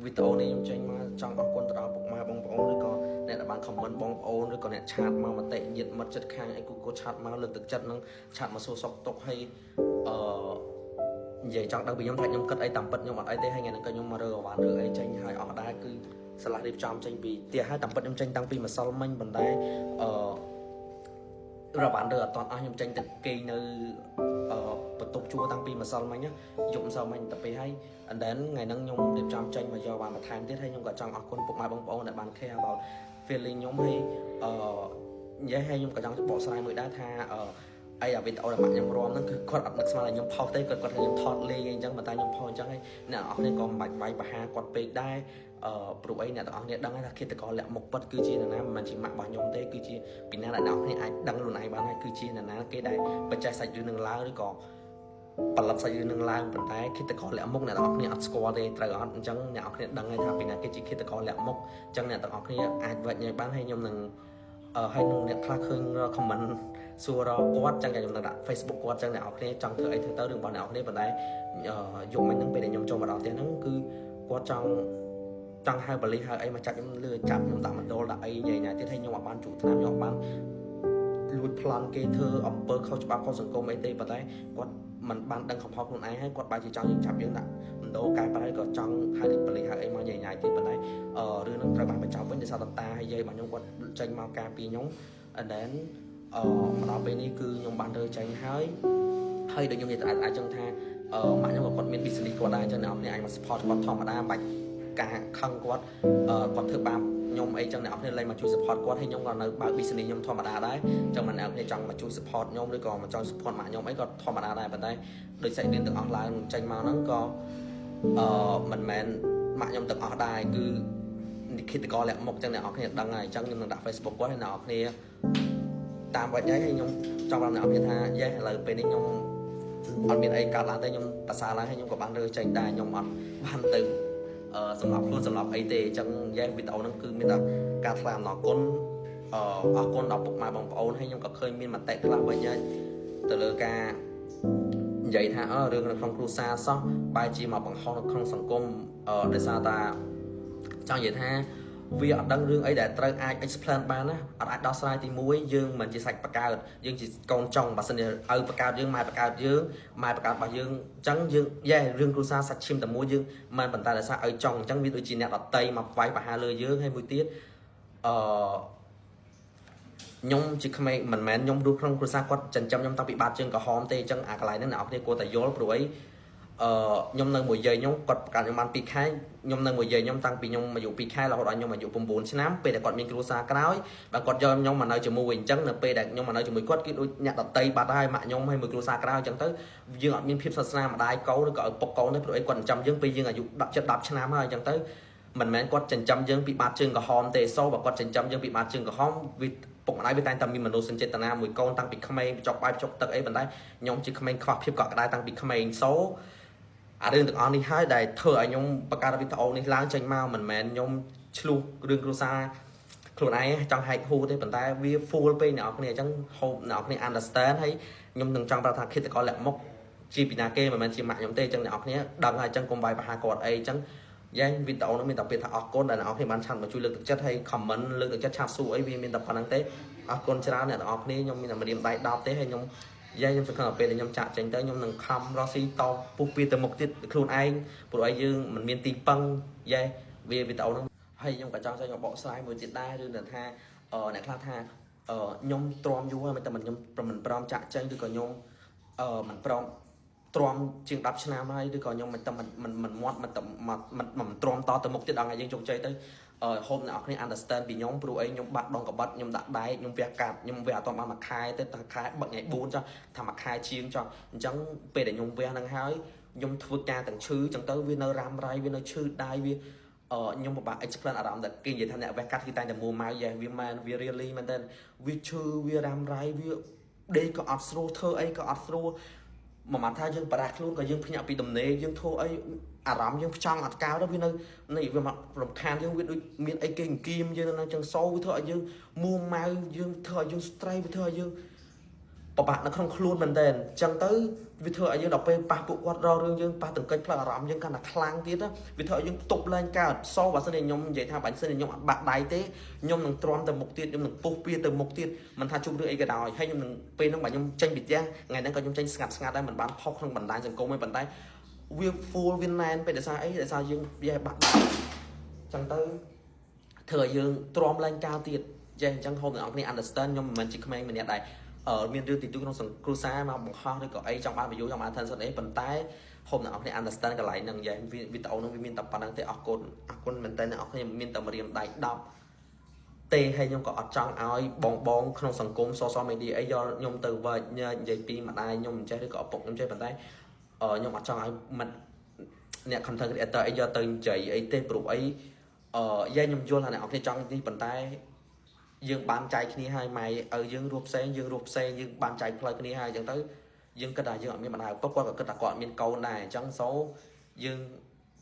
វីដេអូនេះខ្ញុំចេញមកចង់អរគុណទៅដល់ពុកម៉ែបងប្អូនឬក៏អ្នកដែលបាន comment បងប្អូនឬក៏អ្នក chat មកមតិញាតិមិត្តចិត្តខាងអីគូគូ chat មកលើកទឹកចិត្តនឹង chat មកសួរសុខទុក្ខហើយអឺនិយាយចង់ដឹងពីខ្ញុំថាខ្ញុំគិតអីតាមពិតខ្ញុំអត់អីទេហើយថ្ងៃហ្នឹងក៏ខ្ញុំមករើអវ៉ាន់រើអីចេញហើយអស់ដែរគឺស្លាស់រៀបចំចេញពីផ្ទះហើយតាមពិតខ្ញុំចេញតាំងពីម្សិលមិញប៉ុន្តែអឺរបានរើអត់តអស់ខ្ញុំចេញទៅគេងនៅអឺបន្ទប់ជួលតាំងពីម្សិលមិញយប់ម្សិលមិញទៅពេលហើយ and then ថ្ងៃហ្នឹងខ្ញុំរៀបចំចេញមកយកបានបន្ថែមទៀតហើយខ្ញុំក៏ចង់អរគុណពុកម៉ែបងប្អូនដែលបាន care about feeling ខ្ញុំហើយអឺនិយាយហើយខ្ញុំក៏ចង់បកស្រាយមួយដែរថាអឺអីអាវីដេអូដែលម៉ាក់ខ្ញុំរំហ្នឹងគឺគាត់អត់នឹកស្មានថាខ្ញុំផុសទេគាត់គាត់ថាខ្ញុំថតលេងអីអញ្ចឹងប៉ុន្តែខ្ញុំផុសអញ្ចឹងហើយអ្នកនរគ្នាក៏មិនបាច់វាយប្រហារគាត់ពេកដែរអឺព្រោះអីអ្នកទាំងអស់គ្នាដឹងហើយថាឃាតករលាក់មុខពិតគឺជានរណាមិនមែនជាម៉ាក់របស់ខ្ញុំទេគឺជាពីណាដែលអ្នកនរគ្នាអាចដឹងខ្លួនឯងបានហើយគឺជានរណាគេដែលបច្ចេកសាច់រឿងនឹងឡើងឬក៏ ផលិតសាច់រឿងនឹងឡើងប៉ុន្តែឃាតករលាក់មុខអ្នកទាំងអស់គ្នាអត់ស្គាល់ទេត្រូវអត់អញ្ចឹងអ្នកនរគ្នាដឹងហើយថាពីណាគេជាឃាតករលាក់មុខអញ្ចឹងអ្នកទាំងអស់គ្នាអាចវែកញែកបានហើយខ្ញុំនឹងអឺហើយនឹងអ្នកខ្លះឃើញ comment សួររកគាត់ចឹងខ្ញុំនឹងដាក់ Facebook គាត់ចឹងអ្នកនរគ្នាចង់ធ្វើអីធ្វើទៅរឿងរបស់អ្នកនរគ្នាប៉ុន្តែយប់មិញហ្នឹងពេលដែលខ្ញុំចូលមកដល់ផ្ទះហ្នឹងគឺគាត់ចង់ចង់ហៅប៉ូលីសហៅអីមកចាប់ខ្ញុំលឺចាប់ខ្ញុំដាក់មណ្ឌលដាក់អីញ៉ៃញ៉ៃទៀតហើយខ្ញុំអត់បានជក់ថ្នាំខ្ញុំអត់បានលួចប្លន់គេធ្វើអំពើខុសច្បាប់ខុសសង្គមអីទេប៉ុន្តែគាត់មិនបានដឹងកំហុសខ្លួនឯងហើយគាត់បែរជាចង់យើងចាប់យើងដាក់មណ្ឌលកែប្រែក៏ចង់ហៅប៉ូលីសហៅអីមកញ៉ៃញ៉ៃទៀតប៉ុន្តែអឺរឿងហ្នឹងត្រូវបានបញ្ចប់វិញដោយសារតតាហើយយាយរបស់ខ្ញុំគាត់ចេញមកការពារខ្ញុំ and then អឺមកដល់ពេលនេះគឺខ្ញុំបានរើចេញហើយហើយដូចខ្ញុំនិយាយទៅអាចចឹងថាអឺម៉ាក់ខ្ញុំក៏គាត់មាន business គាត់ដែរអញ្ចឹងអ្នកនរគ្នាអាចមក support គាត់ធម្មតាមិនបាច់ការខឹងគាត់អឺគាត់ធ្វើបាបខ្ញុំអីចឹងអ្នកនរគ្នាលែងមកជួយ support គាត់ហើយខ្ញុំក៏នៅបើក business ខ្ញុំធម្មតាដែរចឹងមិនអ្នកនរគ្នាចង់មកជួយ support ខ្ញុំឬក៏មកចង់ support ម៉ាក់ខ្ញុំអីក៏ធម្មតាដែរប៉ុន្តែដូចសាច់រឿងទាំងអស់ឡើងចេញមកហ្នឹងក៏អឺមិនមែនម៉ាក់ខ្ញុំទាំងអស់ដែរគឺនិខិតកលាក់មុខចឹងអ្នកនរគ្នាដឹងហើយអញ្ចឹងខ្ញុំនឹងដាក់ Facebook គាត់ហើយអ្នកនរគ្នាតាមវត្តហើយខ្ញុំចង់ប្រាប់អ្នកនរគ្នាថាយេឥឡូវពេលនេះខ្ញុំអត់មានអីកើតឡើងទេខ្ញុំប្រសើរឡើងហើយខ្ញុំក៏បានរើចេញដែរខ្ញុំអត់បានទៅអឺសម្រាប់ខ្លួនសម្រាប់អីទេអញ្ចឹងយេវីដេអូហ្នឹងគឺមានតែការថ្លែងអំណរគុណអឺអរគុណដល់ពុកម៉ែបងប្អូនហើយខ្ញុំក៏ឃើញមានមតិខ្លះវិញហើយទៅលើការនិយាយថាអឺរឿងនៅក្នុងគ្រួសារសោះបែរជាមកបង្ហោះនៅក្នុងសង្គមអឺដោយសារតាចង់និយាយថាវាអត់ដឹងរឿងអីដែលត្រូវអាច explain បានណាអត់អាចដោះស្រាយទី1យើងមិនជាសាច់បកើតយើងជាកូនចុងបើសិនជាឪបកើតយើងម៉ែបកើតយើងម៉ែបកើតរបស់យើងអញ្ចឹងយើងយេរឿងគ្រួសារសាច់ឈាមតែមួយយើងមិនប៉ុន្តែដោយសារឪចុងអញ្ចឹងវាដូចជាអ្នកដតីមកវាយប្រហារលើយើងហើយមួយទៀតអឺខ្ញុំជាក្មេងមិនមែនខ្ញុំរស់ក្នុងគ្រួសារគាត់ចិញ្ចឹមខ្ញុំតាំងពីបាតជើងក្រហមទេអញ្ចឹងអាកន្លែងហ្នឹងអ្នកនរគ្នាគួរតែយល់ព្រោះអីអឺខ្ញុំនៅមួយយាយខ្ញុំគាត់ប្រកាសខ្ញុំបាន2ខែខ្ញុំនៅមួយយាយខ្ញុំតាំងពីខ្ញុំអាយុ2ខែរហូតដល់ខ្ញុំអាយុ9ឆ្នាំពេលដែលគាត់មានគ្រួសារក្រោយបើគាត់យកខ្ញុំមកនៅជាមួយអញ្ចឹងនៅពេលដែលខ្ញុំមកនៅជាមួយគាត់គឺដូចអ្នកដតីបាត់ហើយម៉ាក់ខ្ញុំហើយមួយគ្រួសារក្រោយអញ្ចឹងទៅយើងអត់មានភាពស្និទ្ធស្នាលម្ដាយកូនឬក៏ឪពុកកូនទេព្រោះអីគាត់ចិញ្ចឹមយើងពេលយើងអាយុ10 7 10ឆ្នាំហើយអញ្ចឹងទៅមិនមែនគាត់ចិញ្ចឹមយើងពីបាតជើងក្រហមទេសូបើគាត់ចិញ្ចឹមយើងពីបាតជើងក្រហមវាពុកម្ដាយវាតែងតែមានមនោសញ្ចេតនាមួយកូនតាំងពីក្មេងចុកបាយចុកទឹកអីប៉ុន្តែខ្ញុំជាក្មេងខ្វះភាពកក់ក្ដៅតាំងពីក្មេងសូអារឿងទាំងអស់នេះហើយដែលធ្វើឲ្យខ្ញុំបង្កើតវីដេអូនេះឡើងចេញមកមិនមែនខ្ញុំឆ្លោះរឿងគ្រួសារខ្លួនឯងចង់ហែកហួរទេប៉ុន្តែវា full ពេកអ្នកនរគ្នាអញ្ចឹង hope អ្នកនរគ្នា understand ហើយខ្ញុំនឹងចង់ប្រាប់ថាឃាតករលាក់មុខជាពីណាគេមិនមែនជាម៉ាក់ខ្ញុំទេអញ្ចឹងអ្នកនរគ្នាដឹងហើយអញ្ចឹងកុំវាយប្រហារគាត់អីអញ្ចឹងយ៉ាងវីដេអូនោះមានតែពាក្យថាអរគុណដែលអ្នកនរគ្នាបាន chat មកជួយលើកទឹកចិត្តហើយ comment លើកទឹកចិត្ត chat សួរអីវាមានតែប៉ុណ្្នឹងទេអរគុណច្រើនអ្នកទាំងអស់គ្នាខ្ញុំមានតែម្រាមដៃ10ទេហើយខ្ញុំយ៉ាខ្ញុំសង្ឃឹមថាពេលដែលខ្ញុំចាក់ចេញទៅខ្ញុំនឹងខំរកស៊ីតពុះពីទៅមុខទៀតខ្លួនឯងព្រោះអីយើងមិនមានទីពឹងយ៉េវាវីដេអូហ្នឹងហើយខ្ញុំក៏ចង់ចេញមកបកស្រាយមួយទៀតដែរឬថាអឺអ្នកខ្លះថាអឺខ្ញុំទ្រាំយូរហើយមិនតែមិនខ្ញុំមិនព្រមចាក់ចេញឬក៏ខ្ញុំអឺមិនព្រមទ្រាំជាង10ឆ្នាំហើយឬក៏ខ្ញុំមិនតែមិនមិនមិនមាត់មិនតែមិនមិនទ្រាំតទៅមុខទៀតដល់ថ្ងៃយើងជោគជ័យទៅអឺ hope អ្នកនរគ្នា understand ពីខ្ញុំព្រោះអីខ្ញុំបាក់ដងកបិតខ្ញុំដាក់ដែកខ្ញុំវះកាត់ខ្ញុំវះអត់បានមួយខែទេតែខែបឹកថ្ងៃ4ចុះថាមួយខែជាងចុះអញ្ចឹងពេលដែលខ្ញុំវះហ្នឹងហើយខ្ញុំធ្វើការទាំងឈឺអញ្ចឹងទៅវានៅរ៉ាំរ៉ៃវានៅឈឺដៃវាអឺខ្ញុំពិបាក explain អារម្មណ៍ដែលគេនិយាយថាអ្នកវះកាត់គឺតែងតែមួម៉ៅយ៉ាវាមែនវា really មែនតើវាឈឺវារ៉ាំរ៉ៃវាដេកក៏អត់ស្រួលធ្វើអីក៏អត់ស្រួលមួយម៉ាត់ថាយើងប្រាស់ខ្លួនក៏យើងភ្ញាក់ពីដំណេកយើងធ្វើអីអារម្មណ៍យើងផ្ចង់អត់កៅទៅវានៅនេះវាមករំខានយើងវាដូចមានអីគេអង្គៀមយើងនៅចឹងសូវាធ្វើឲ្យយើងមួម៉ៅយើងធ្វើឲ្យយើង stress វាធ្វើឲ្យយើងពិបាកនៅក្នុងខ្លួនមែនតើអញ្ចឹងទៅ វាធ្វើឲ្យយើងដល់ពេលប៉ះពួកគាត់រករឿងយើងប៉ះទង្គិចផ្លូវអារម្មណ៍យើងកាន់តែខ្លាំងទៀតណាវាធ្វើឲ្យយើងផ្ទប់លែងកើតសូបើសិនជាខ្ញុំនិយាយថាបើសិនជាខ្ញុំអត់បាក់ដៃទេខ្ញុំនឹងទ្រាំទៅមុខទៀតខ្ញុំនឹងពុះពៀទៅមុខទៀតមិនថាជួបរឿងអីក៏ដោយហើយខ្ញុំនឹងពេលហ្នឹងបើខ្ញុំចេញពីផ្ទះថ្ងៃហ្នឹងក៏ខ្ញុំចេញស្ងាត់ស្ងាត់ដែរមិនបានផុសក្នុងបណ្ដាញសង្គមទេប៉ុន្តែវា full វាណែនពេលដោយសារអីដោយសារយើងវាបាក់ដៃចឹងទៅធ្វើឲ្យយើងទ្រាំលែងកើតទៀតចេះអញ្ចឹងហូបអ្នកនរគ្នា understand ខ្ញុំមិនមែនជាក្មេងម្នាក់ដែរអឺមានរឿងទីទូក្នុងសង្គមគ្រួសារមកបង្ហោះឬក៏អីចង់បាន view ចង់បាន attention អីប៉ុន្តែហូបអ្នកនរគ្នា understand កន្លែងហ្នឹងយ៉ាងវីដេអូហ្នឹងវាមានតែប៉ុណ្្នឹងទេអរគុណអរគុណមែនតើអ្នកនរគ្នាមានតែម្រាមដៃ10ទេហើយខ្ញុំក៏អត់ចង់ឲ្យបងបងក្នុងសង្គម social media អីយកខ្ញុំទៅវែកញែកនិយាយពីម្ដាយខ្ញុំមិនចេះឬក៏ឪពុកខ្ញុំចេះប៉ុន្តែខ្ញុំអត់ចង់ឲ្យមិត្តអ្នក content creator អីយកទៅនិយាយអីទេព្រោះអីអឺយ៉ាខ្ញុំយល់ថាអ្នកនរគ្នាចង់នេះប៉ុន្តែយើងបានចែកគ្នាហើយម៉ែឪយើងរស់ផ្សេងយើងរស់ផ្សេងយើងបានចែកផ្លូវគ្នាហើយអញ្ចឹងទៅយើងគិតថាយើងអត់មានម្ដាយឪពុកគាត់ក៏គិតថាគាត់អត់មានកូនដែរអញ្ចឹងសូយើង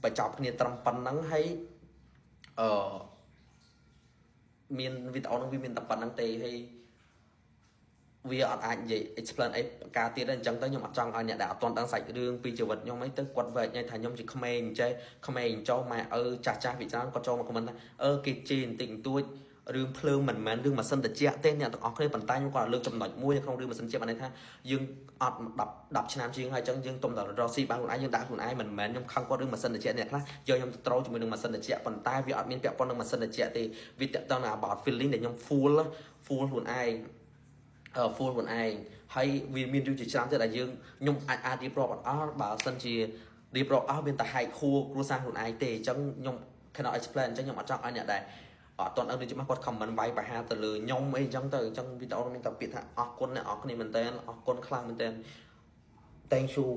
បញ្ចប់គ្នាត្រឹមប៉ុណ្្នឹងហើយអឺមានវីដេអូហ្នឹងវាមានតែប៉ុណ្្នឹងទេហើយវាអត់អាចនិយាយ explain អីការទៀតទេអញ្ចឹងទៅខ្ញុំអត់ចង់ឲ្យអ្នកដែលអត់ទាន់ដឹងសាច់រឿងពីជីវិតខ្ញុំអីទៅគាត់វែកញ៉ៃថាខ្ញុំជាក្មេងអញ្ចេះក្មេងចោម៉ែឪចាស់ចាស់ពីច្រើនគាត់ចូលមក comment ថាអឺគេជេរបន្តិចបន្តួចរឿងភ្លើងមិនមែនរឿងម៉ាស៊ីនត្រជាក់ទេអ្នកទាំងអស់គ្នាប៉ុន្តែខ្ញុំគាត់លើកចំណុចមួយនៅក្នុងរឿងម៉ាស៊ីនត្រជាក់បានន័យថាយើងអត់10 10ឆ្នាំជាងហើយអញ្ចឹងយើងទុំតែរកស៊ីបានខ្លួនឯងយើងដាក់ខ្លួនឯងមិនមែនខ្ញុំខឹងគាត់រឿងម៉ាស៊ីនត្រជាក់អ្នកខ្លះយកខ្ញុំទៅត្រូជាមួយនឹងម៉ាស៊ីនត្រជាក់ប៉ុន្តែវាអត់មានពាក់ព័ន្ធនឹងម៉ាស៊ីនត្រជាក់ទេវាតាក់ទងនឹង about feeling ដែលខ្ញុំ full full ខ្លួនឯង full ខ្លួនឯងហើយវាមានរឿងជាច្រើនទៀតដែលយើងខ្ញុំអាចអាចរៀបរាប់អត់អស់បើសិនជារៀបរាប់អស់មានតែហែកខួរគ្រួសារខ្លួនឯងទេអញ្ចឹងខ្ញុំ cannot explain អញ្ចឹងខ្ញុំអត់ចង់ឲ្យអ្នកដែលអត់ទាន់ដឹងដូចច្បាស់គាត់ comment វាយប្រហារទៅលើខ្ញុំអីអញ្ចឹងទៅអញ្ចឹងវីដេអូមានតែពាក្យថាអរគុណអ្នកអរគ្នាមែនតើអរគុណខ្លាំងមែនតើ thank you.